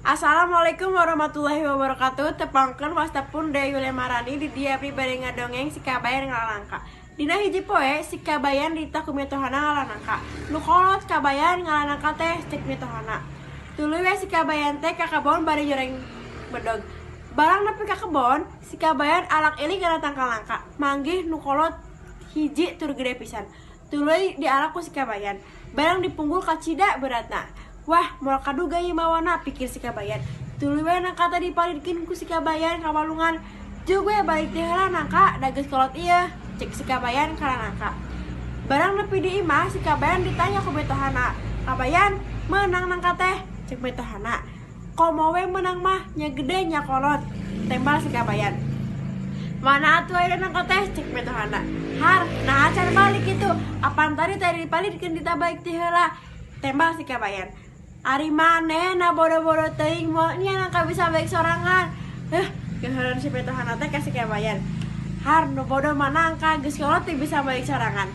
Assalamualaikum warahmatullahi wabarakatuh. Tepangkeun, wasta pun Dewi Lemarani. Di dieu abdi bade ngadongeng si Kabayan ngala nangka. Dina hiji poe si Kabayan dititah ku mitohana ngala nangka. "Nu kolot, Kabayan, ngala nangka teh," cek mitohana. Tuluy we si Kabayan teh ka kebon bade nyoreng bedog. Barang nepi ka kebon, si Kabayan alak ilik kana tangkal nangka. Manggih nu kolot hiji tur gede pisan. Tuluy dialak ku si Kabayan. Barang dipunggul, kacida beratna. "Wah, moal kaduga ieu mawana," pikir si Kabayan. Tuluy we nangka teh dipalidkeun ku si Kabayan ka walungan. "Jug we balik ti heula nangka, da geus kolot ieu," cek si Kabayan kana nangka. Barang nepi di imah, si Kabayan ditanya ku mitohana. "Kabayan, meunang nangka teh?" cek mitohana. "Komo we meunang mah, nya gede nya kolot," tembal si Kabayan. "Mana atuh aya nangka teh?" cek mitohana. "Har, nah can balik kitu. Apan tadi teh dipalidkeun dititah balik ti heula," tembal si Kabayan. "Ari maneh na bodoh-bodoh teuing, moal nya nangka bisa balik sorangan." Eh, geuheureun si mitohana teh ka si Kabayan. "Har, nu bodoh mah nangka, geus kolot teh bisa balik sorangan."